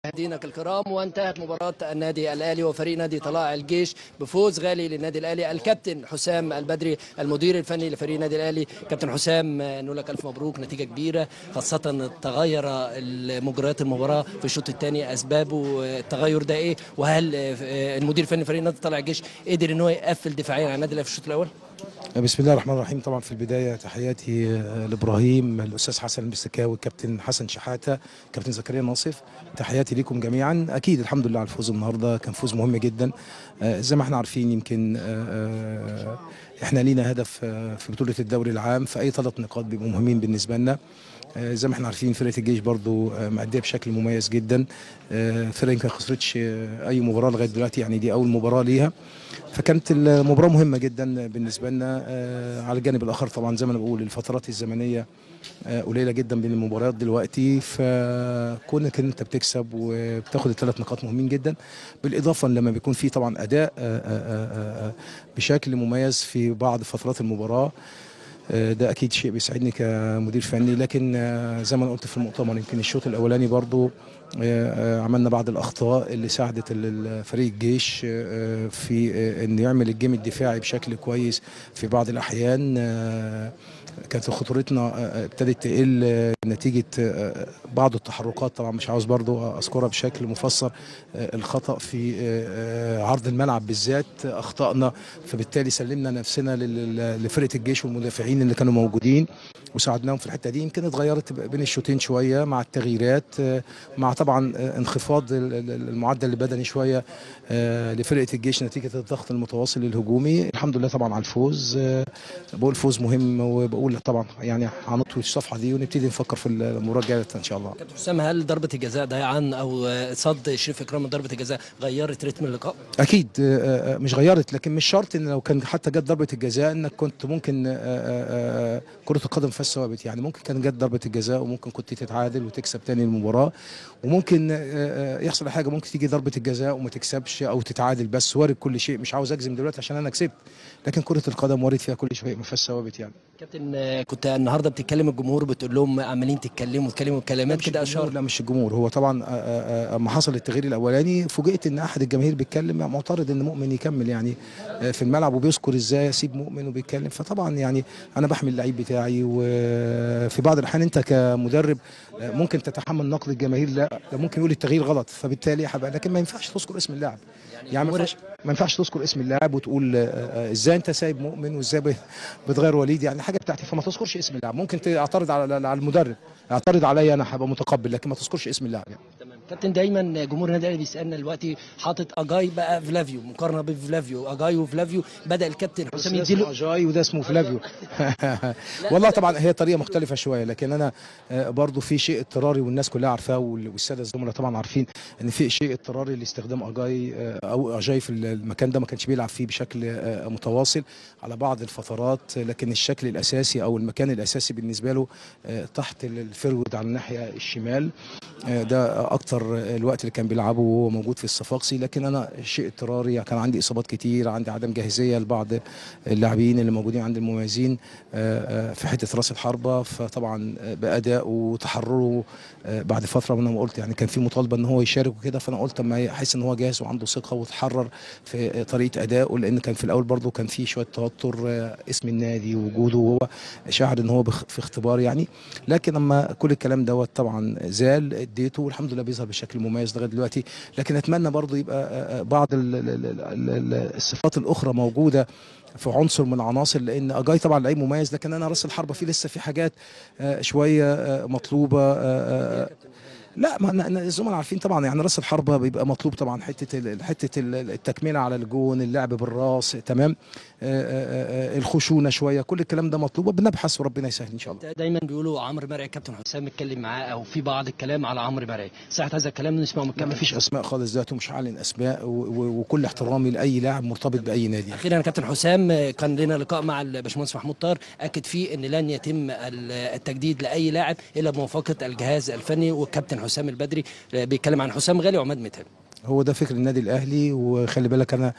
مشاهدينا الكرام، وانتهت مباراة النادي الأهلي وفريق نادي طلائع الجيش بفوز غالي للنادي الأهلي. الكابتن حسام البدري المدير الفني لفريق النادي الأهلي. كابتن حسام، نقول لك ألف مبروك، نتيجة كبيرة، خاصة تغير مجريات المباراة في الشوط الثاني، أسبابه التغير ده إيه؟ وهل المدير الفني لفريق نادي طلائع الجيش قدر إن هو يقفل دفاعيا على النادي الأهلي في الشوط الأول؟ بسم الله الرحمن الرحيم. طبعا في البداية تحياتي لابراهيم، الاستاذ حسن المستكاوي، الكابتن حسن شحاته، كابتن زكريا ناصف، تحياتي لكم جميعا. اكيد الحمد لله على الفوز النهارده، كان فوز مهم جدا. زي ما احنا عارفين يمكن احنا لينا هدف في بطوله الدوري العام، فاي 3 نقاط بيبقوا مهمين بالنسبة لنا. زي ما احنا عارفين فرقه الجيش برضو مأدية بشكل مميز جدا، فرقه يمكن ما خسرتش اي مباراة لغاية دلوقتي، يعني دي اول مباراة ليها، فكانت المباراة مهمة جدا بالنسبة لنا. على الجانب الاخر طبعا زي ما انا بقول الفترات الزمنية قليله جدا بين المباريات دلوقتي، فكونك انت بتكسب وبتاخد ال3 نقاط مهمين جدا، بالاضافة لما بيكون في طبعا اداء بشكل مميز في بعض فترات المباراة، ده اكيد شيء بيساعدني كمدير فني. لكن زي ما انا قلت في المؤتمر يمكن الشوط الاولاني برضو عملنا بعض الاخطاء اللي ساعدت فريق الجيش في ان يعمل ال game الدفاعي بشكل كويس في بعض الاحيان. كانت خطورتنا ابتدت تقل نتيجة بعض التحركات، طبعا مش عاوز برضو اذكرها بشكل مفصل، الخطا في عرض الملعب بالذات اخطأنا، فبالتالي سلمنا نفسنا لفرقة الجيش والمدافعين اللي كانوا موجودين وساعدناهم في الحتة دي. يمكن اتغيرت بين الشوطين شوية مع التغييرات، مع طبعا انخفاض المعدل البدني شوية لفرقة الجيش نتيجة الضغط المتواصل الهجومي. الحمد لله طبعا على الفوز، بقول فوز مهم، وبقول طبعا يعني هنطوي الصفحة دي ونبتدي نفكر في المباراة الجاية ان شاء الله. كابتن حسام، هل ضربه الجزاء ضيعان او صد شريف اكرامي ضربه الجزاء غيرت رتم اللقاء؟ اكيد مش غيرت، لكن مش شرط ان لو كان حتى جت ضربه الجزاء انك كنت ممكن كره القدم فيها ثوابت، يعني ممكن كان جت ضربه الجزاء وممكن كنت تتعادل وتكسب تاني المباراة، وممكن يحصل حاجة، ممكن تيجي ضربه الجزاء وما تكسبش او تتعادل، بس وارد كل شيء. مش عاوز اجزم دلوقتي عشان انا كسبت، لكن كره القدم وارد فيها كل شيء، ما فيهاش ثوابت يعني. كابتن، كنت النهارده بتتكلم الجمهور بتقول لهم عمالين تتكلموا كلمات كده اشار. لا مش الجمهور، هو طبعا اما حصل التغيير الاولاني فوجئت ان احد الجماهير بيتكلم معترض ان مؤمن يكمل يعني في الملعب، وبيذكر ازاي اسيب مؤمن وبيتكلم. فطبعا يعني انا بحمي اللعيب بتاعي، وفي بعض الاحيان انت كمدرب ممكن تتحمل نقد الجماهير، لا ده ممكن يقول التغيير غلط فبالتالي هبقى، لكن ما ينفعش تذكر اسم اللاعب، يعني ما ينفعش تذكر اسم اللاعب وتقول ازاي انت سايب مؤمن وازاي بتغير وليد، يعني حاجة بتاعتي، فما تذكرش اسم اللاعب. ممكن تعترض على المدرب، اعترض عليا انا هبقى متقبل، لكن ما تذكرش اسم اللاعب يعني. تمام كابتن، دايما جمهور النادي الاهلي بيسالنا دلوقتي حاطط اجاي بقى فلافيو، مقارنة بفلافيو، اجاي وفلافيو، بدا الكابتن حسام يديله اجاي وده اسمه فلافيو. والله طبعا هي طريقه مختلفة شوية، لكن انا برضو في شيء اضطراري والناس كلها عارفاه، والسادة الزملاء طبعا عارفين ان في شيء اضطراري لاستخدام اجاي او اجاي في المكان ده ما كانش بيلعب فيه بشكل متواصل على بعض الفترات، لكن الشكل الاساسي او المكان الاساسي بالنسبة له تحت ال forward على الناحية الشمال، ده اكتر الوقت اللي كان بيلعبه وهو موجود في الصفاقسي. لكن انا شيء اضطراري، كان عندي اصابات كتير، عندي عدم جاهزية لبعض اللاعبين اللي موجودين عند المميزين في حتة راس الحربة، فطبعا بادائه وتحرره بعد فترة من ما قلت يعني كان في مطالبه ان هو يشارك وكده، فانا قلت اما احس ان هو جاهز وعنده ثقة وتحرر في طريقه ادائه، لان كان في الاول برضه كان في شوية توتر، اسم النادي ووجوده وهو شاعر ان هو في اختبار يعني. لكن لما كل الكلام دوت طبعا زال اديته، والحمد لله بيظهر بشكل مميز لغاية دلوقتي. لكن اتمنى برضه يبقى بعض الصفات الاخرى موجودة في عنصر من العناصر، لان اجاي طبعا لعيب مميز، لكن انا راس الحربة فيه لسه في حاجات شوية مطلوبه. لا ما الزملاء عارفين طبعا يعني راس الحربة بيبقى مطلوب طبعا حتة التكملة على الجون، اللعب بالراس تمام، الخشونه شوية، كل الكلام ده مطلوب، بنبحث وربنا يسهل ان شاء الله. دايما بيقولوا عمرو مرعي، كابتن حسام اتكلم معاه او في بعض الكلام على عمرو مرعي، صحة هذا الكلام نسمعه من الكابتن؟ ما فيش اسماء خالص دلوقتي ومش هعلن اسماء، وكل احترامي لاي لاعب مرتبط باي نادي. اخيرا كابتن حسام، كان لنا لقاء مع الباشمهندس محمود طاهر، اكد فيه ان لن يتم التجديد لاي لاعب الا بموافقة الجهاز الفني، والكابتن حسام البدري بيتكلم عن حسام غالي وعماد متعب. هو ده فكر النادي الاهلي، وخلي بالك انا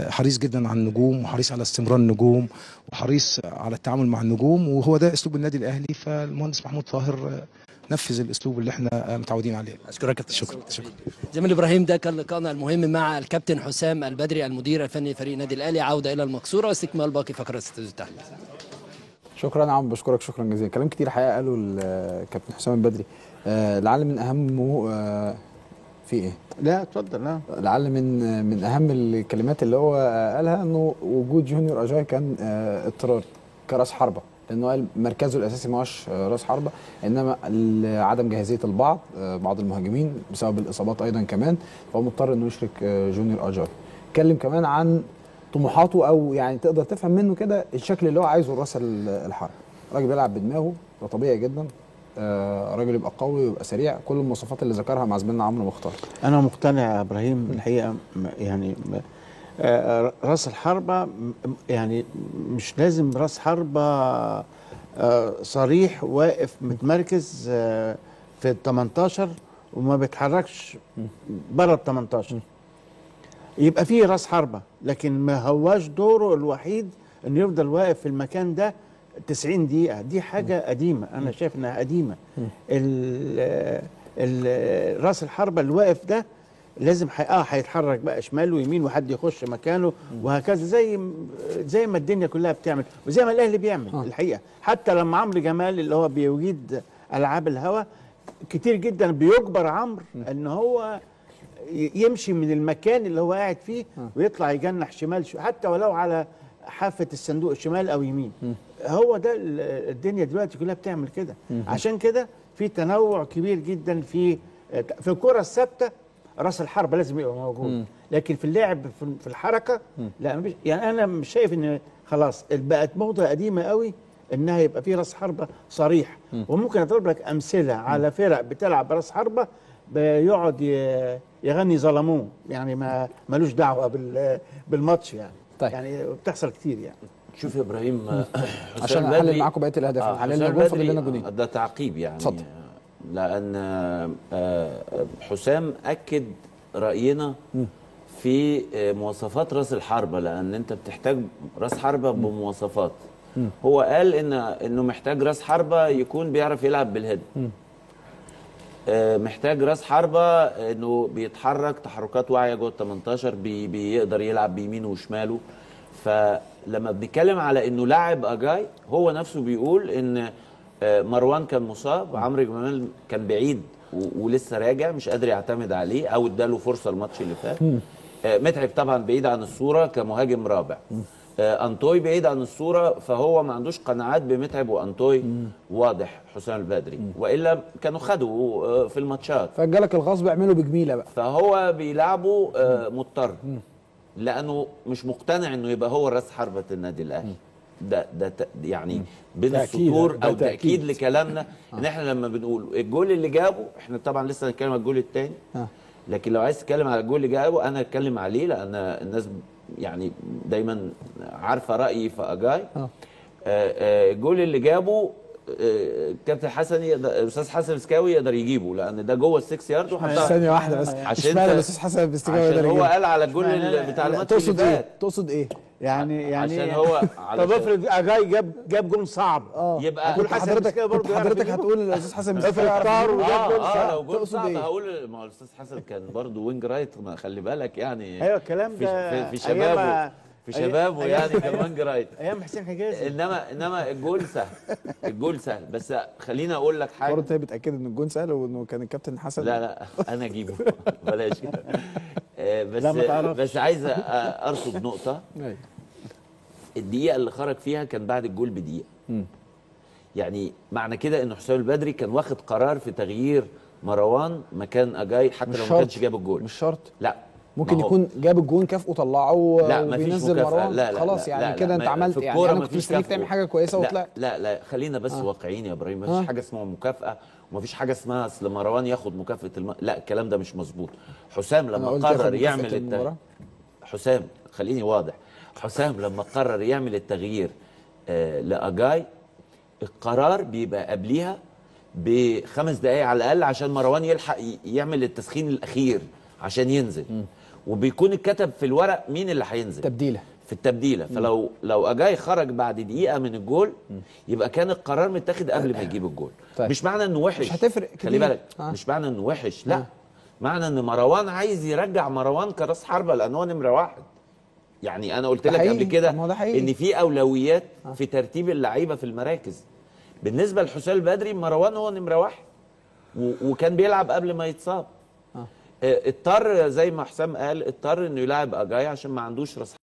حريص جدا على النجوم، وحريص على استمرار النجوم، وحريص على التعامل مع النجوم، وهو ده اسلوب النادي الاهلي. فالمهندس محمود طاهر تنفذ الاسلوب اللي احنا متعودين عليه. اشكرك كابتن. شكرا شكرا زميل ابراهيم. ده كان لقاءنا المهم مع الكابتن حسام البدري المدير الفني لفريق النادي الاهلي. عوده الى المقصورة واستكمال باقي فقرات استوديو التحليل. شكرا يا عم، بشكرك شكرا جزيلا. كلام كتير حقيقة قاله الكابتن حسام البدري، لعل من اهمه في ايه؟ لا اتفضل. لا لعل من اهم الكلمات اللي هو قالها انه وجود جونيور اجاي كان اضطراري كراس حربه، لانه قال مركزه الاساسي ما هوش راس حربه، انما عدم جاهزية البعض، بعض المهاجمين بسبب الاصابات ايضا كمان، فهو مضطر انه يشرك جونيور اجاي. اتكلم كمان عن طموحاته، او يعني تقدر تفهم منه كده الشكل اللي هو عايزه لراس الحربة. راجل بيلعب بدماغه، ده طبيعي جدا، راجل يبقى قوي ويبقى سريع، كل المواصفات اللي ذكرها مع زميلنا عمرو مختار. انا مقتنع يا ابراهيم الحقيقة، يعني راس الحربة يعني مش لازم راس حربه صريح واقف متمركز في ال 18 وما بيتحركش بره ال 18، يبقى فيه راس حربه، لكن ما هواش دوره الوحيد انه يفضل واقف في المكان ده 90 دقيقة. دي حاجة قديمة، أنا شايف إنها قديمة. راس الحربة اللي واقف ده لازم هيتحرك بقى شمال ويمين، وحد يخش مكانه وهكذا، زي ما الدنيا كلها بتعمل وزي ما الأهلي بيعمل. الحقيقة حتى لما عمرو جمال اللي هو بيوجد ألعاب الهوا كتير جدا، بيجبر عمرو إن هو يمشي من المكان اللي هو قاعد فيه ويطلع يجنح شمال، حتى ولو على حافة الصندوق شمال أو يمين. هو ده الدنيا دلوقتي كلها بتعمل كده. عشان كده في تنوع كبير جدا في الكرة الثابتة، راس الحربة لازم يبقى موجود، لكن في اللعب في الحركة لا. يعني أنا مش شايف إن خلاص بقت موضة قديمة قوي إنها يبقى في راس حربة صريح. وممكن أضرب لك أمثلة على فرق بتلعب براس حربة بيقعد يغني ظلموه، يعني ما ملوش دعوة بالماتش يعني. طيب. يعني بتحصل كتير يعني. شوف يا ابراهيم، عشان احلل معاكم بقية الاهداف، حللنا جون فاضل لنا جونين، ده تعقيب يعني. اتفضل. لان حسام اكد راينا في مواصفات راس الحربة، لان انت بتحتاج راس حربه بمواصفات. هو قال انه محتاج راس حربه يكون بيعرف يلعب بال head، محتاج راس حربه انه بيتحرك تحركات واعية جوه ال 18، بيقدر يلعب بيمينه وشماله. فلما بنتكلم على انه لاعب اجاي، هو نفسه بيقول ان مروان كان مصاب، عمرو جمال كان بعيد ولسه راجع مش قادر يعتمد عليه او اداله فرصة الماتش اللي فات، متعب طبعا بعيد عن الصورة كمهاجم رابع، انطوي بعيد عن الصورة، فهو ما عندوش قناعات بمتعب وانطوي. واضح حسام البدري، والا كانوا خدوا في الماتشات. فجالك الغصب اعمله بجميله بقى، فهو بيلعبه مضطر، لانه مش مقتنع انه يبقى هو راس حربه النادي الاهلي. ده يعني بين السطور او تاكيد لكلامنا ان احنا لما بنقول الجول اللي جابه، احنا طبعا لسه هنتكلم على الجول الثاني، لكن لو عايز تتكلم على الجول اللي جابه انا اتكلم عليه، لان الناس يعني دايما عارفه رايي في اجاي. الجول اللي جابه كابتن حسن يقدر، الاستاذ حسن مسكاوي يقدر يجيبه، لان ده جوه ال 6 يارد وحطها. ثانية واحدة بس، عشان الاستاذ حسن مسكاوي يقدر يجيبه، هو قال على الجول بتاع الماتش. تقصد ايه؟ تقصد ايه؟ يعني عشان هو طب افرض اجاي جاب جون صعب، يبقى كنت حضرتك هتقول للاستاذ حسن مسكاوي افرض طار وجاب جون صعب. لو جون صعب هقول ما هو الاستاذ حسن كان برضه wing right، ما خلي بالك يعني. ايوه الكلام ده في شبابه، في شبابه يعني كان wing right ايام حسين حجازي. انما الجول سهل، الجول سهل. بس خليني اقول لك حاجة برضه، انت بتاكد ان الجول سهل وانه كان الكابتن حسن؟ لا انا اجيبه بلاش كده. بس عايز ارصد نقطة. الدقيقة اللي خرج فيها كان بعد الجول بدقيقة. يعني معنى كده ان حسام البدري كان واخد قرار في تغيير مروان مكان اجاي، حتى لو ما كانش جاب الجول. مش شرط، لا ممكن يكون جاب الجون كافئه طلعه وبينزل مروان. لا لا خلاص يعني. لا كده انت عملت يعني، انا كنت مستنيك تعمل حاجة كويسة وطلعت. لا لا خلينا بس واقعيين يا ابراهيم، مفيش حاجة اسمها مكافاة، ومفيش حاجة اسمها اصل مروان ياخد مكافاة لا الكلام ده مش مظبوط. حسام لما قرر يعمل حسام خليني واضح، حسام لما قرر يعمل التغيير لاجاي، القرار بيبقى قبليها ب5 دقائق على الاقل، عشان مروان يلحق يعمل التسخين الاخير عشان ينزل. وبيكون اتكتب في الورق مين اللي هينزل تبديله. في التبديله. فلو اجاي خرج بعد دقيقة من الجول يبقى كان القرار متاخد قبل ما يجيب الجول. طيب. مش معنى انه وحش، مش هتفرق كتير، خلي بالك. مش معنى انه وحش، لا. معنى ان مروان عايز يرجع مروان كراس حربه لان هو نمره 1. يعني انا قلت لك قبل كده ان في اولويات في ترتيب اللعيبة في المراكز. بالنسبة لحسام البدري مروان هو نمره 1 وكان بيلعب قبل ما يتصاب. اضطر زي ما حسام قال، اضطر انه يلعب اجاي عشان ما عندوش راس